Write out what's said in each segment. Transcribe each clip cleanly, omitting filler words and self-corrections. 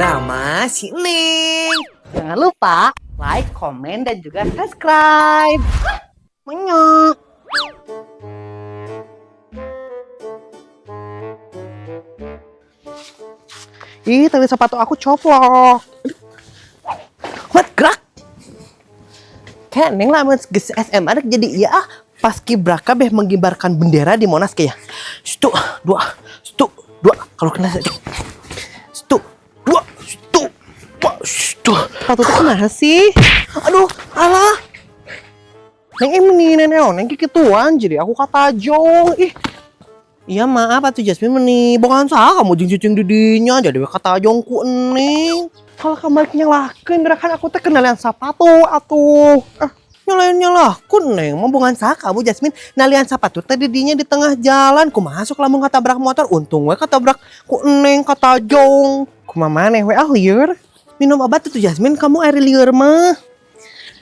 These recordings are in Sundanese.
Drama si Neng. Jangan lupa like, komen, dan juga subscribe. Menyok. Ih, tali sepatu aku coplok. Mat gerak. Kayak Neng lah geus SMA rek jadi iya ah paskibraka beh mengibarkan bendera di Monas kayak. Satu, dua, satu, dua. Kalau kena satu. Satu, dua, satu, dua, satu. Sepatu tuh kumaha sih? Aduh, alah. Neng ini nenek neng kikituan jadi aku katajong. Ih, Iya maaf atuh Jasmine meni bukan salah kamu jeung cicing didinya jadi we katajong ku Neng. Kalau kamu nyalakeun kan aku teh kenalian sepatu atuh. Ah, Nyalain nyalahkun Neng mah bukan salah kamu Jasmine nalian sepatu teh didinya di tengah jalan kumaha sok lamun katabrak motor untung we katabrak ku Neng katajong. Kumaha maneh we ah lieur. Minum obat tuh Jasmine kamu air liur mah.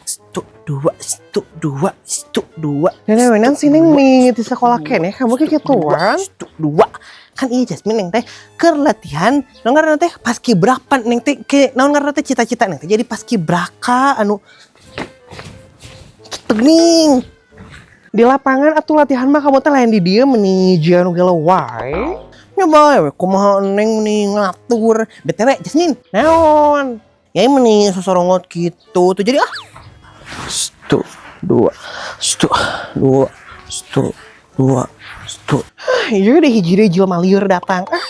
Satu dua, satu dua, satu dua. Nenek wenang sih neng nih di sekolah keneh kamu kikituan. Satu dua. Kan iya Jasmine neng teh keur latihan naon ngaranna teh paskibraka neng teh ke naon ngaranna teh cita-cita neng teh jadi paskibraka anu kitu geuning. Di lapangan atau latihan mah kamu teh lain di dieu meni jian nu gelo wae. Nya bae we kumaha neng meni ngatur. BTW Jasmine, Naon? Ya meni sosorongot gitu tuh jadi ah. Satu dua, satu dua, satu dua, satu. Ah, iya deh hiji deui jelema lieur datang. Ah,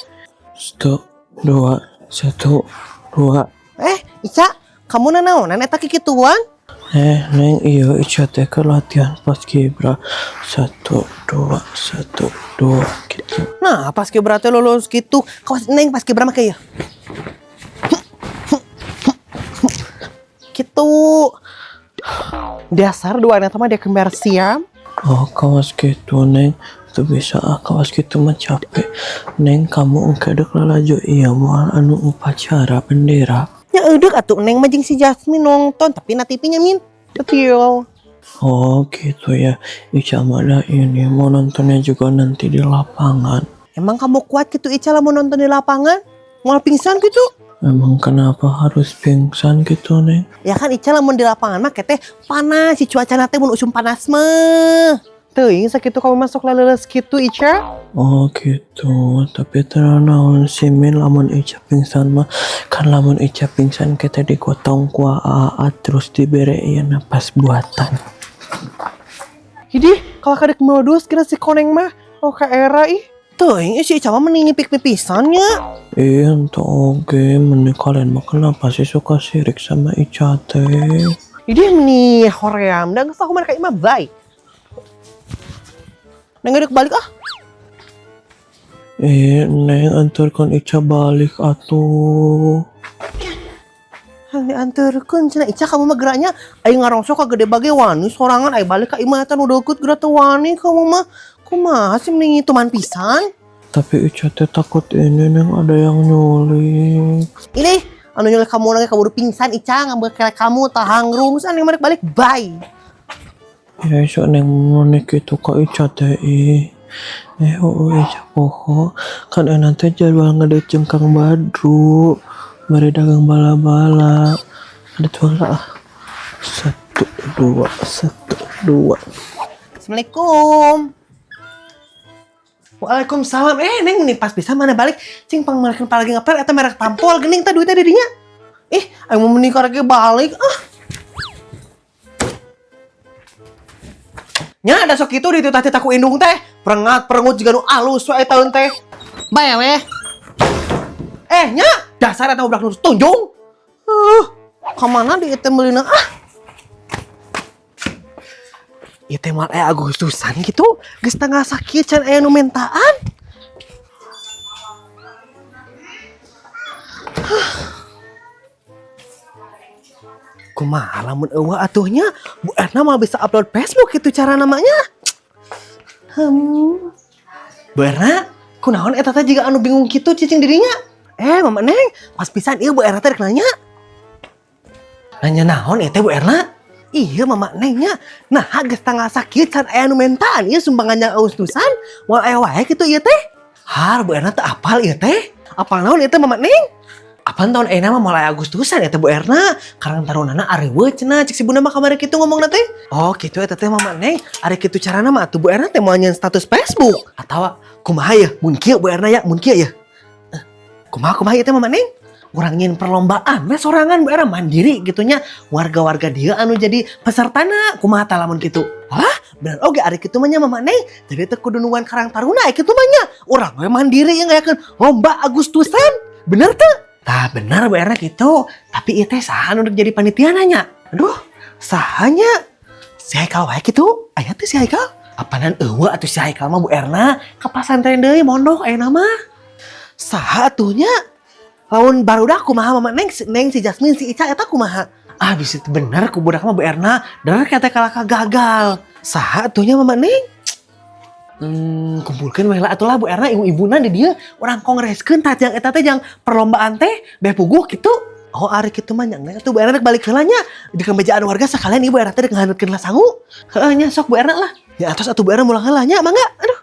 Satu, dua, satu, dua. Eh, Ica, kamu nanaonan eta kikituan? Eh, Neng, iya, Ica teh keur latihan paskibra. Satu, dua, satu, dua, gitu. Nah, paskibra teh lulus gitu. Kawas Neng paskibra mah kayak gitu. Dasar dua anak mah dia kembar siam. Oh, kawas gitu, Neng. Itu bisa ah, kawas gitu mah capek. Neng, kamu engke dek lalajo iya moal anu upacara bendera. Ya eudek atuh Neng mah jeung si Jasmine nonton, tapi na TV-nya Min. Betul. Oh, gitu ya. Ica mah dah ini mau nontonnya juga nanti di lapangan. Emang kamu kuat gitu Ica lah mau nonton di lapangan? Mau pingsan gitu? Emang kenapa harus pingsan gitu, Neng? Ya kan Ica lamun di lapangan mah keteh panas si cuaca teh mun usum panas mah. Teuing sakitu kamu masuk laleles kitu Ica. Oh gitu, tapi naon sih Min lamun Ica pingsan mah kan lamun Ica pingsan kita digotong ku Aa terus dibere ieu napas buatan. Hidih, kalau kadek modus kira si koneng mah. Oh ka era ih. Teuing si Ica mah mending ngipik pipisannya. Ih, ente oge, mending kalian mah kenapa sih suka sirik sama Ica teh? Hidih meni hoream da geus aku mah ka imah bye. Neng dek balik ah. Eh, Neng antarkan Ica balik atuh. Hang diantarkeun cenah Ica kamu mah geraknya aing ngarongsok ka gede bage wani sorangan aing balik ka imah eta nu deukeut geura teu wani kamu mah. Kumaha sih mending ngituman pisan? Tapi Ica teh takut ini Neng ada yang nyulik. Ini anu nyulik kamu lagi kaburu pingsan Ica ngambil kelek kamu tahangrung san yang balik balik bye. Ya esok Neng menik itu ka Ica teh ih. Eh, oh, Ica poho kan enak teh jadwal ngedate jeung Kang Badru. Mari dagang bala-bala. Ada tuh lah. Satu, dua, satu, dua. Assalamualaikum. Waalaikumsalam. Eh, Neng nih pas bisa mana balik. Cing pangmalkeun palagi ngepel eta merek tampol geuning teh duitnya di dinya. Ih, aing mau menikah lagi balik. Ah. Nya ada sok kitu di titah ku indung teh. Perengat perengut jiga nu alus we taun teh. Bae we. Eh, nya dasar eta budak nu tunjung. Kamana di ieu teh meulina ah. Ieu teh moal aya Agustusan gitu. Geus tanggal sakieu can aya nu mentaan. Kumaha lamun eueuh atuh nya? Bu Erna mah bisa upload Facebook gitu cara namanya. Bu Erna, kunaon eta teh jiga anu bingung kitu cicing dirinya? Eh, Mama Neng, pas pisan ieu Bu Erna teh rek nanya. Nanya naon eta Bu Erna? Iya Mama Neng nya. Nah, geus tanggal sakieu can aya nu mentaan ieu sumbangannya Agustusan, moal aya wae kitu ieu teh. Har Bu Erna teh apal ieu teh? Apal naon ieu teh Mama Neng? Apaan tahun ayeuna mah mulai Agustusan ya teh, Bu Erna. Karang Tarunana areuweuh cenah, cek si Bunda mah kamari kitu ngomongna teh. Oh, kitu eta teh, Mama Neng. Ari kitu carana mah atuh Bu Erna teh moal nyieun status Facebook. Atawa kumaha ya? Mun kieu, Bu Erna, ya, mun kieu ya. Eh, kumaha kumaha ieu teh, Mama Neng? Urang nyieun perlombaan we sorangan, Bu Erna, mandiri gitunya, warga-warga dia anu jadi pesertana. Kumaha tah lamun kitu? Wah, bener oge ari kitu mah nya, Mama Neng. Jadi teh kudu nungguan Karang Taruna kitu mah nya. Urang we mandiri yang ngayakeun lomba Agustusan. Bener teu? Tah, bener Bu Erna gitu. Tapi ieu teh saha anu jadi panitia nanya? Aduh, sahanya? Si Haikal wae kitu? Aya teh si Haikal? Apanan euweuh atuh si Haikal mah, Bu Erna, ka pasantren deui mondok ayeuna mah. Saha atuh nya? Lamun barudak kumaha, Mama Neng, si Neng, si Jasmine, si Ica eta kumaha? Ah, bisa bener ku budak mah, Bu Erna, der kata kalah gagal. Saha atuh nya, Mama Neng? Kumpulkeun we lah atuh lah, Bu Erna, ibu-ibuna di dieu, urang kongreskeun tah jang eta teh, jang perlombaan teh beh puguh kitu. Oh, ari kitu mah nya atuh Bu Erna rek balik heula nya. Di kebejaan warga sakalian Ibu Erna teh rek ngahanutkeun lah sangu. Heueuh nya, sok Bu Erna lah. Ya atos atuh, Bu Erna mulang heula nya, mangga. Aduh.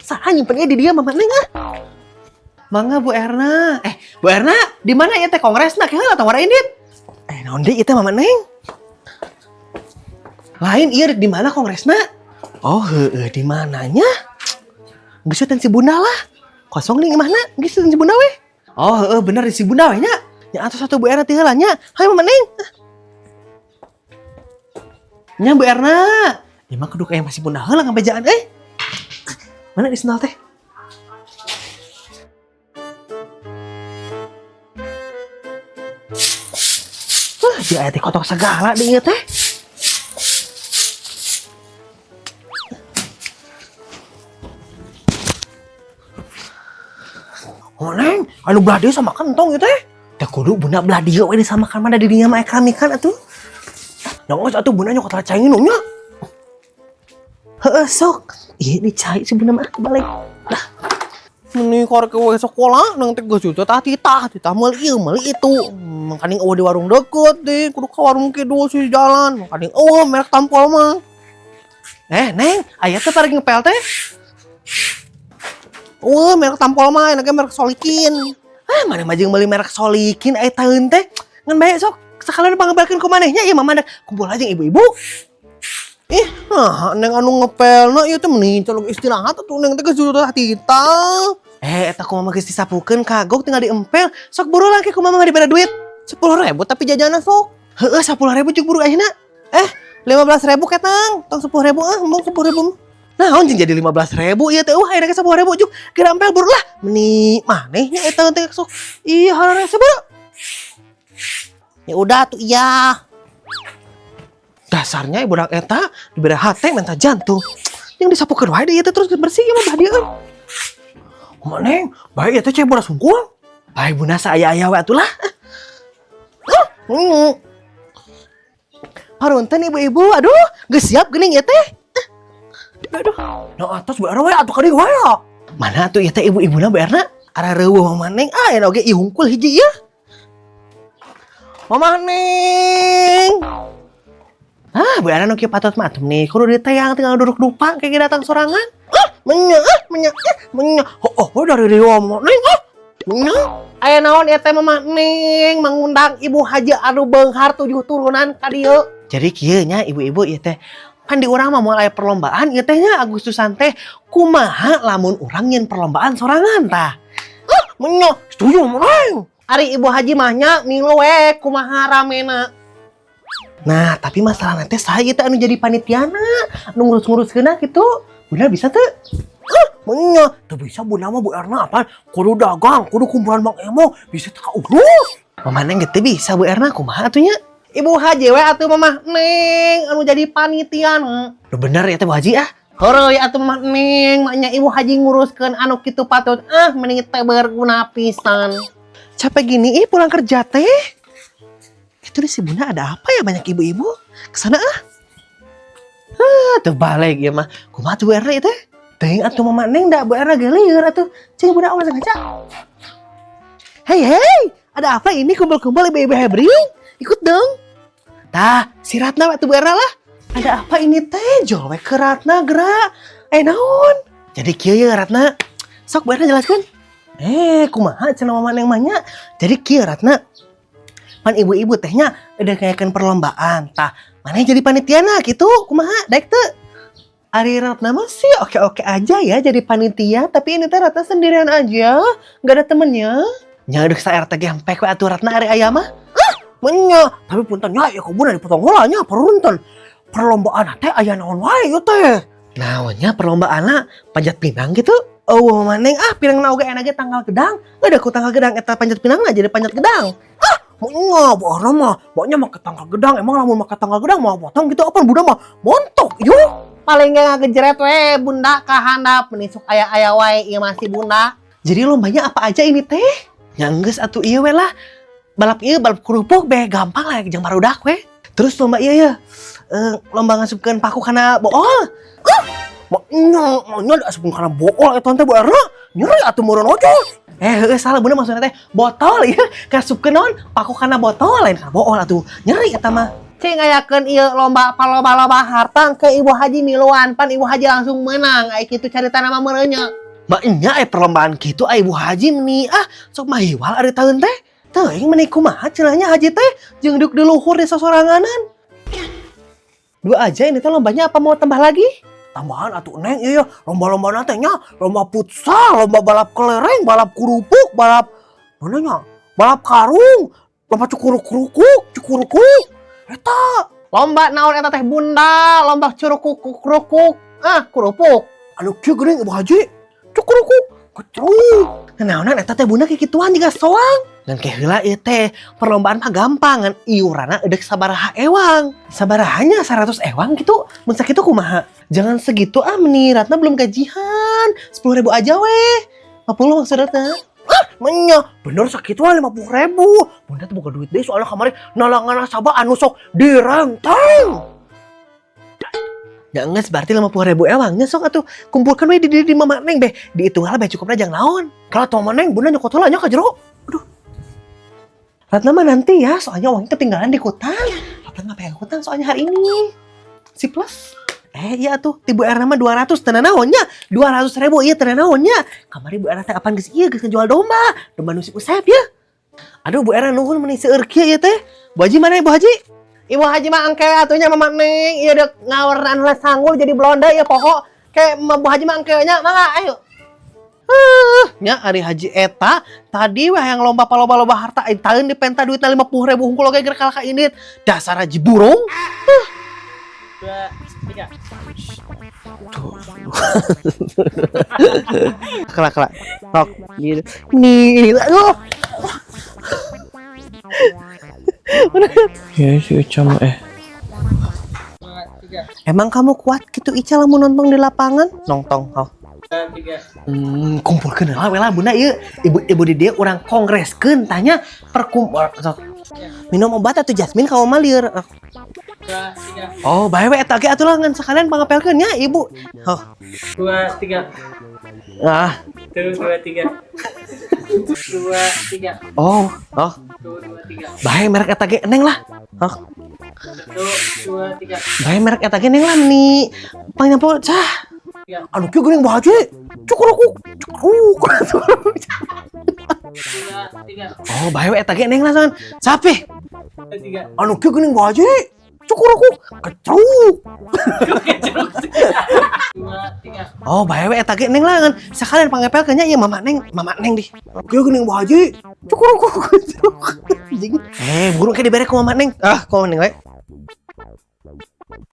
Saha nyimpen di dieu, Mama Neng, ah? Mangga, Bu Erna. Eh, Bu Erna, di mana ya teh kongresna? Ke heula tong wara indit. Eh, naon deui ieu teh, Mama Neng? Lain ieu rek di mana kongresna? Oh, heeh, di mananya? Geus we si Bunda lah. Kosong nih imahna, geus si Bunda we. Oh, heeh, bener di si Bunda we nya. Nya atos atuh Bu Erna ti heula nya. Hayu, Mama Neng. Nya, Bu Erna. Ya mah kudu kayak masih Bunda heula ngabejaan euy. Mana di sendal teh? Wah, dia aya teh kotok segala di ieu teh. Oh, Neng, anu belah dieu sama kentong ieu teh. Teh kudu Bunda belah dieu we disamakan mah, da di dinya mah keramikan atuh. Nyongos atuh Bunda nyokot cai nya. Heeh, sok. Iya, ini cai si Bunda mah balik. Dah. Meni korek we sekolah nang teh geus tah titah titah meuli ieu meuli itu. Makaning euweuh di warung deket deh, kudu ka warung kidul sih jalan. Makaning euweuh merek tampol mah. Eh, Neng, aya teh paragi ngepel teh? Wah, merek tampol mah, enaknya merek Solikin. Ah, mana mah jeung meuli merek Solikin aya taeun teh. Ngan bae sok sekalian pangabelkeun ku manehnya ieu mah, kumpul aja ibu-ibu. Ih, nah, Neng anu ngepelna ieu teh meni colok istirahat atuh Neng teh geus tah titah. Eh, eta ku mama geus disapukeun, kagok tinggal diempel. Sok buru lah ke ku mama dibere duit. 10.000 tapi jajanna sok. Heeh, 10.000 cuk buru ayeuna. Eh, 15.000 ketang. Tong 10.000 ah, embung 10.000. Nah, jeung jadi 15.000 ieu teh. Wah, ayeuna 10.000 juk. Geura empel buru lah. Meni manehnya eta teh sok. Ih, hararese buru. Ya udah tuh iya. Dasarnya ibu budak eta dibere hate minta jantung. Yang disapukeun wae ieu teh terus bersih mah belah dieu euy. Kumaha, Neng? Bae ieu teh cai bodas hungkul. Bae Bunda saaya-aya we atuh lah. Hmm. Parunten ibu-ibu, aduh, geus siap geuning ieu teh. Aduh, nah atas Bu Erna we atuh ka dieu wae. Mana tuh ieu teh ibu-ibuna, Bu Erna? Ara reueuh Mama Neng, ah aya oge ieu hungkul hiji ieu. Mama Neng. Ah, Bu Erna nu kieu patut mah atuh nih, kudu diteyang tinggal duduk dupang kayak datang sorangan. Ah, menya, ah, menya, ah, menya. Oh, oh, dari dieu Mama Neng, ah. Menya. Aya naon ieu teh, Mama Neng mengundang Ibu Haji anu beunghar tujuh turunan ka dieu? Jadi kieu nya ibu-ibu, ieu teh pan di urang mah moal aya perlombaan ieu teh nya Agustusan teh, kumaha lamun urang nyieun perlombaan sorangan tah? Ah, menya, setuju Mama Neng. Ari Ibu Haji mah nya milu we kumaha ramena. Nah, tapi masalah nanti saya teh anu jadi panitiana, anu ngurus-nguruskeunna gitu. Bunda bisa teu? Ah, menya, teu bisa Bunda mah, Bu Erna, apaan? Kudu dagang, kudu kumpulan Bang Emo, bisa teu kaurus. Mama Neng gitu bisa Bu Erna, kumaha atuh nya? Ibu Haji we atuh Mama Neng anu jadi panitiana. Lu bener ya teh, Bu Haji, ah? Heureui atuh Mama Neng, maknya Ibu Haji nguruskeun anu kitu patut ah mending teh berguna pisan. Capek gini ih pulang kerja teh. Itu di si Bunda ada apa ya, banyak ibu-ibu? Kesana ah. Ah, tuh balik ya mah. Kumaha tuh Bu Erna itu? Teuing atuh Mama Neng, da Bu Erna geulieur atuh. Cing Bunda awas ngaca. Hei hei, ada apa ini kumpul-kumpul ibu-ibu hebring? Ikut dong. Tah, si Ratna atuh Bu Erna lah. Ada apa ini teh? Jol we ke Ratna gerak. Eh, naon? Jadi kieu ya Ratna. Sok Bu Erna jelaskan. Eh, kumaha cenah Mama Neng mah nya? Jadi kieu, Ratna. Pan ibu-ibu teh nya udah ngayakeun perlombaan. Tah, mana jadi panitiana gitu? Kumaha? Daek teu? Ari Ratna mah sih oke-oke aja ya jadi panitia, tapi ini teh Ratna sendirian aja, nggak ada temennya. Nya udah sa RT ge empek we atuh Ratna ari aya mah. Ah, menya, tapi punten nya ya kebun dipotong heula nya perunten. Perlombaan teh aya naon wae ieu teh? Naonnya perlombaan panjat pinang gitu? Oh, maneng ah pirang oge enak ge tangkal gedang. Udah ku tangkal gedang eta panjat pinang lah jadi panjat gedang. Ah, maunya Bu mah, maunya make tangkal gedang. Emang lamun make tangkal gedang mau potong gitu apa bunda mah montok yuk. Paling gak ngagejeret we bunda ka handap meni sok aya-aya wae ieu masih bunda. Jadi lombanya apa aja ini teh? Ya geus atuh ieu we lah. Balap ieu, balap kerupuk be gampang lah jeung barudak we. Terus lomba ieu ya. Eh, lomba ngasupkeun paku kana bool. Ah, maunya, maunya diasupkeun kana bool eta teh Bu Erna. Nyeri atuh meureun ojol. Eh, heueuh salah bunda, maksudnya teh botol ieu kasupkeun naon? Paku kana botol lain kana bool atuh. Nyeri eta mah. Cing ngayakeun ieu lomba paloba-loba harta ke Ibu Haji miluan, pan Ibu Haji langsung menang. Ai kitu caritana mah meureun nya. Maknya perlombaan kitu ai Ibu Haji meni ah sok mahiwal ari taeun teh. Teuing meni kumaha cenahnya haji teh jeung duk di luhur di sosoranganan. Dua aja ini teh lombanya apa mau tambah lagi? Tambahan atuh, Neng, iya lomba-lomba teh nya lomba futsal, lomba balap kelereng, balap kerupuk, balap mana nya? Balap karung, lomba cukuruk-kurukuk, cukurukuk. Eta lomba naon eta teh bunda? Lomba curukuk kerupuk. Ah, kerupuk. Anu kieu geuning Ibu Haji. Cukurukuk, keceruk. Naonan eta teh bunda kayak gituan juga soang. Ngan ke heula ieu teh perlombaan mah gampang, ngan iuranna eudek sabaraha ewang. Sabarahanya 100 ewang gitu. Mun sakitu kumaha? Jangan segitu ah, meni Ratna belum gajian. 10 ribu aja weh. 50 maksudnya teh. Ah, menya bener sakitu ah 50 ribu. Bunda tuh boga duit deh soalnya kemarin nalangan nasabah anu sok direnteng. Ya enggak, berarti 50 ribu ewangnya sok atuh kumpulkan we di Mama Neng beh dihitung lah beh cukupnya jangan naon. Kalau tuh Mama Neng bunda nyokot heula nya ka jero. Aduh. Ratna mah nanti ya, soalnya uangnya ketinggalan di kutang. Ratna nggak pegang kutang soalnya hari ini. Si plus. Eh iya tuh, ti Bu Erna mah 200 teu naonnya. 200 ribu iya teu naonnya. Kamari Bu Erna teh kapan geus ieu geus ngejual domba. Domba nu si Usep ya. Aduh, Bu Erna nuhun meni seueur kieu ieu teh. Bu Haji mana Bu Haji? Ibu Haji mah engke atuh nya Mama Neng. Ieu deuk ngawarnaan heula sanggul jadi blonde ieu pokok. Kayak Bu Haji mah engke nya, mangga ayo. Nya ari haji eta tadi weh yang lomba paloba-loba harta aing taeun dipenta duitna 50 ribu hungkul oge geura kalah ka indit. Dasar haji burung. Dua, tiga. Tuh. Kelak kelak. Sok. Nih, nih, aduh. Ya si Ica mah eh. Dua, tiga. Emang kamu kuat gitu Ica lamun nonton di lapangan? Nongtong, oh. Dua, tiga. Kumpulkeun heula we lah bunda ieu. Ibu-ibu di dieu urang kongreskeun tanya perkumpul. Sok. Minum obat atau Jasmine kamu mah lieur. Oh. Dua, tiga. Oh, bae we eta ge atuh lah ngan sekalian pangapelkeun nya ibu. Oh. Dua, tiga. Ah. Satu, dua, tiga. Dua, tiga. Oh. Satu, dua, tiga. Bae merek eta ge neng lah. Oh. Satu, dua, tiga. Bae merek eta ge neng lah meni pangnyapo cah. Tiga. Anu kieu geuning Bu Haji. Cukurukuk, cukuruk. Dua, tiga. Oh, bae we eta ge neng lah son. Sapi. Dua, tiga. Anu kieu geuning Bu Haji. Cukurukuk, keceruk. Keceruk sih. Dua, tiga. Oh, bae we eta ge neng lah ngan sekalian pangepelkeun nya ieu Mama Neng di. Kieu geuning Bu Haji. Cukurukuk, keceruk. Anjing. Eh, burung ke dibere ku Mama Neng. Ah, ku Mama Neng we.